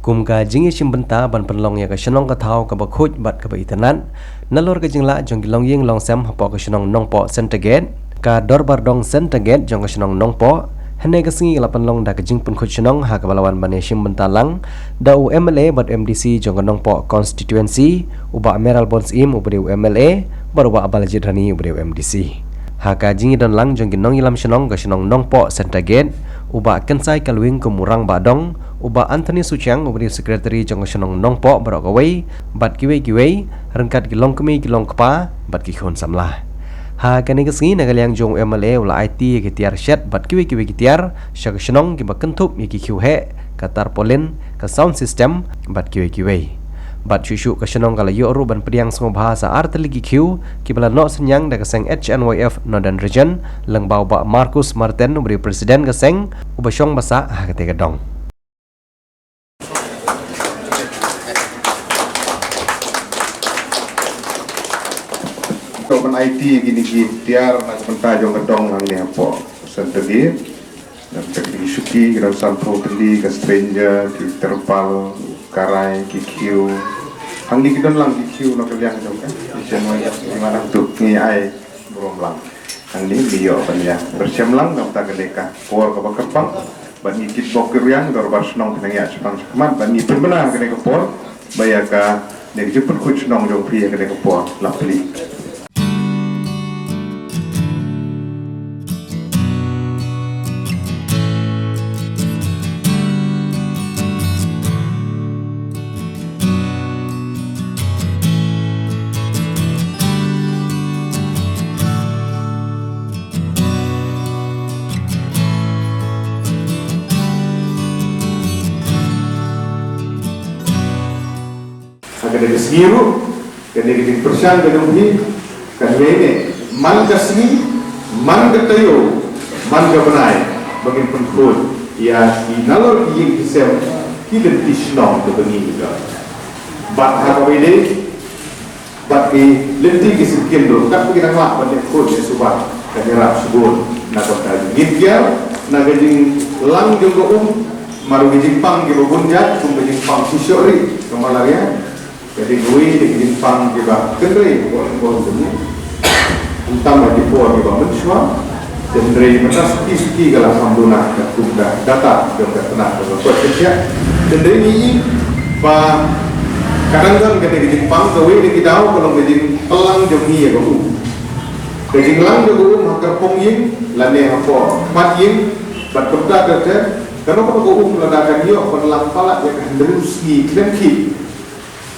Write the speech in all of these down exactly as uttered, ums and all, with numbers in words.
Kum ka jingïashim bynta ban pynlong ïa ka shnong ka thaw kaba khuid bad kaba itynnad, nalor ka jinglah jong ki longïing longsem hapoh ka shnong Nongpoh Centre Gate, ka Dorbar Dong Centre Gate jong ka shnong Nongpoh, hynne ka sngi ka la pynlong da ka jingpynkhuid shnong ha kaba la wan ban ïashim bynta lang da u M L A bad M D C jong ka Nongpoh constituency, u Bah Mayralborn Syiem uba dei u M L A bad u Bah Balajied Rani uba dei u M D C. Ha ka jingïadon lang jong ki nongïalam shnong ka shnong Nongpoh Centre Gate, u Bah Kynsai Kalwing kum u Rangbah Dong, u Bah Anthony Suchiang uba dei u secretary jong ka shnong Nongpoh baroh kawei bad kiwei kiwei, ryngkat ki longkmie ki longkpa bad ki khun samla. Ha kane ka sngi na ka liang jong u M L A u la aiti ïa ki tiar shet bad kiwei kiwei ki tiar sha ka shnong kiba kynthup ïa ki khiew heh, ka tarpaulin, ka sound system bad kiwei kiwei. Bad shuh shuh ka shnong ka la ïoh ruh ban pdiang sngewbha sa ar tylli ki khiew kiba la noh synñiang da ka seng H N Y F Northern Region, lyngba u Bah Marcus Martin uba dei u president ka seng, uba shong ba sah ha katei ka dong. To ban aiti kine ki tiar na ka bynta jong ka dong hangne hapoh Centre Gate. Dang tek ki shuki, ki dang sanphew tylli, ka stranger, ki terpal, karai, ki khiew. Hangne ki don lang ki khiew na ka liang jong ka. Ki chen wai, ki ma dang tu, ngi ai burom lang. Hangne ngi ïoh ban ïa pyrshang lang, na ka bynta kane ka por kaba kyrpang. Bad ngi kit bok ki rwiang, dorbar shnong ki nang ïa shaphang shakhmat, bad ngi pynbna kane ka por. Ba ïa kane ka jingpynkhuid shnong jong phi ïa kane ka por la plie. Ha kane ka sngi ruh, kane ka jingpyrshang ka jong phi, kan ïaineh man ka sngi, man ka taïew, man ka bnai, ba ngin pynkhuid ïa ki nalor ki ïing ki sem, ki lynti shnong kiba ngi don. Bad ha kaba ïadei bad ki lynti ki syngkien ruh, katba ki dang lah ban ïakhuid ïasuba, kan ïarap shibun na ka bynta jong ngi. Ngin kiar na ka jinglang jong ka um, namar ki jingpang kiba bun jait, kum ka jingpang phi shoh ri, ka malaria, ka dei kawei na ki jingpang kiba kynrei hapoh lynti jong ngi. Khamtam ha ki por kiba mynshuwa, hynrei mynta suki suki ka la kham duna katkum ka data jong ka tnat jong ka koit ka khiah. Hynrei ngi i ba ka dang don kane ka jingpang, kawei na ki daw ka long ka jingpang jong ngi ïa ka um. Ka jinglang jong ka um ha kyrpong ïing lane hapoh khmat ïing, bad kumta ter ter, kano kano ka um lada kan ïoh ban lang palat ïa ka hynriew sngi khlem khih.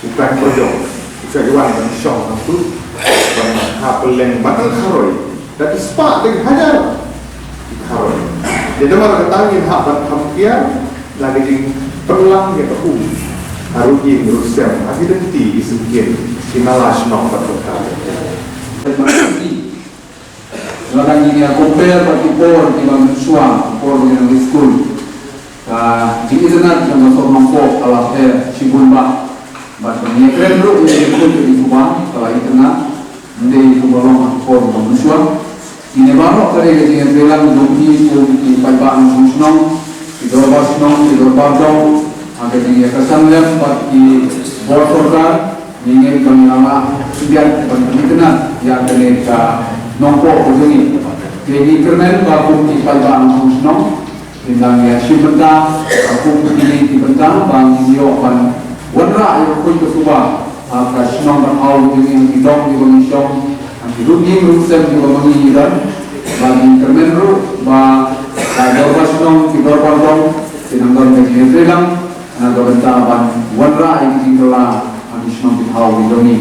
U Prime Project u shah wan ban shong hangtu ban hap leng ban kharoi da ki spah dei hajar ki kharoi. Dei namar kata ngin hap ban kham kiar na ka jingpynlang ïa ka um ha ruh ïing ruh sem, ha ki lynti ki syngkien, ki nala shnong bad kumta. Lada ngin ïa compare bad ki por kiba mynshuwa, ki por ba ngi dang dei skul, ka jingitynnad jong ka shnong Nongpoh ka la pher shibun bha. Bad ba ngi ïakren ruh ïa ka khuid ka ïasuba ka la itynnad. Ym dei kumba long ha ki por ba mynshuwa. Kine baroh ka dei ka jingïatreilang jong ngi kum ki paidbah nongshong shnong, ki dorbar shnong, ki dorbar dong, ha ka jingïakyrshan lem bad ki bor sorkar. Ngi ngeit ba ngi la lah pynbiang ban pynitynnad ïa kane ka Nongpoh ka jong ngi. Te ngi kyrmen ba kum ki paidbah nongshong shnong ngin nang ïashim bynta ha kum kine ki bynta ba ngin ïoh ban wanrah ïa ka khuid ka suba ha ka shnong ka thaw ka jong ngi, ha ki dong kiba ngi shong, ha ki rung ïing rung sem kiba ma ngi don. Ba ngi kyrmen ruh ba ka dorbar shnong, ki dorbar dong kin nang don ka jingïatreilang na ka bynta ban wanrah ïa ki jingkylla ha ki shnong ki thaw ki jong ngi.